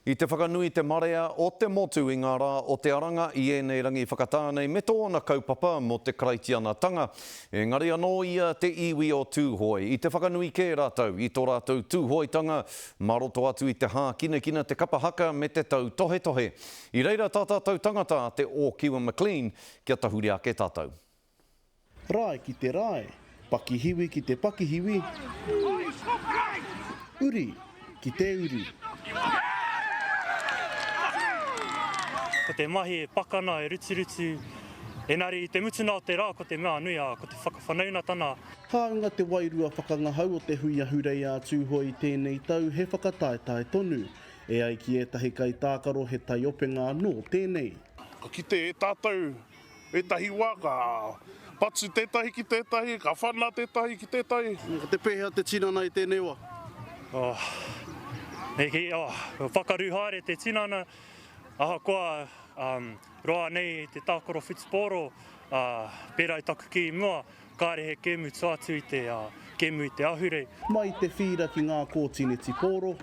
I te whakanui te marea o te motu i ngā rā o te Aranga i ēnei rangi whakatā nei me tōna kaupapa mō te Karaitianatanga. Engari anō ia te iwi o Tūhoe, i te whakanui kē rātou i tō rātou Tūhoetanga mā roto atu i te hākinakina, te kapa haka me te tautohetohe. I reira tā tātou tangata a Te Ōkiwa McLean kia tahuri ake tātou. Rae ki te rae, pakihiwi ki te pakihiwi, uri ki te uri. Ko te mahi e pakana, e ruturutu, enari i te mutuna o te ra ko te mea nui a ko te whakawhanaunatana. Hāunga te wairua whakangahau o te Hui Ahurei a Tūhoe i tēnei tau he whakataetae tonu. E ai ki ētahi kaitākaro he taiopenga anō tēnei. Ka kite e tātou Ētahi wā ka patu tētahi ki tētahi, ka whana tētahi ki tētahi. Ko te pēhea te tinana i tēnei wā? Oh, me kī, oh, kua pakaru haere te tinana, ahakoa um, roa nei te tākaro whutupōro, uh, pērā i taku kī i mua, kāre he kēmu tua atu i te uh, kēmu i te ahurei. Mai te whīra ki ngā kōti netipōro.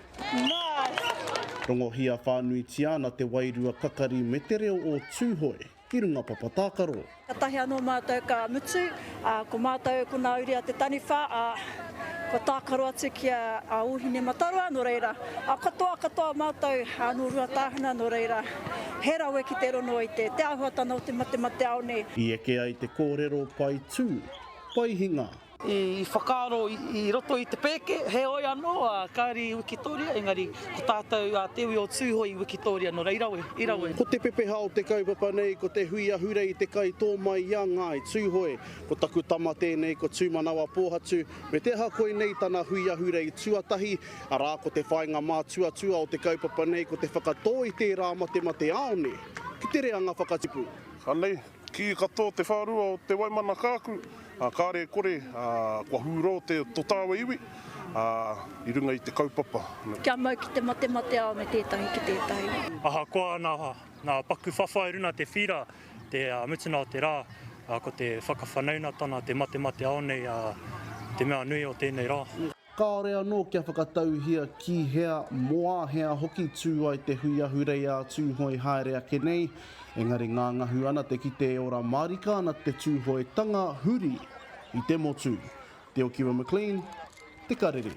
Rongohia whānuitia ana te wairua kakari me te reo o Tūhoe. ki runga papa tākaro. Katahi anō mātou ka mutu, ā, ko mātou ko nā uri a te taniwha, ā, kua tākaro atu ki a Ōhinemataroa, nō reira, ā, katoa katoa mātou, ā, nō Ruatāhuna, nō reira, he rawe ki te rono i te, te āhuatana o te matemateaone. I eke ai te kōrero pai tū, pai hinga. I whakaaro i roto i te pēke, heoi anō, kāre i wikitoria, engari ko tātou te iwi o Tūhoe i wikitoria, nō reira rawe, i rawe. Ko te pepeha o te kaupapa nei ko te hui ahurei te kaitō mai i a Ngāi Tūhoe. Ko taku tama tēnei ko Tūmanawa Pōhatu, me te aha koinei tana hui ahurei tuatahi, arā ko te whāinga mātuatua o te kaupapa nei ko te whakatō i tērā matemateāone ki te reanga whakatipu. Anei, Kī katoa te whārua o Te Waimana Kāku, ā, kāre e kore, ā, kua hūrō te, to tāua iwi, ā, i runga i te kaupapa. Kia mau ki te matemateao me tētahi ki tētahi. Ahakoa nā, nā paku whawhai runa te whira, te mutuna o te rā, ā, ko te whakawhanaunatana, te matemateao nei, ā, te mea nui o tēnei rā. Kāore anō kia whakatauhia ki hea, mō āhea hoki tū ai te hui ahurei a Tūhoe haere ake nei, engari ngangahu ana te kite e ora mārika ana te Tūhoetanga huri i te motu. Te Okiwa McLean, Te Karere.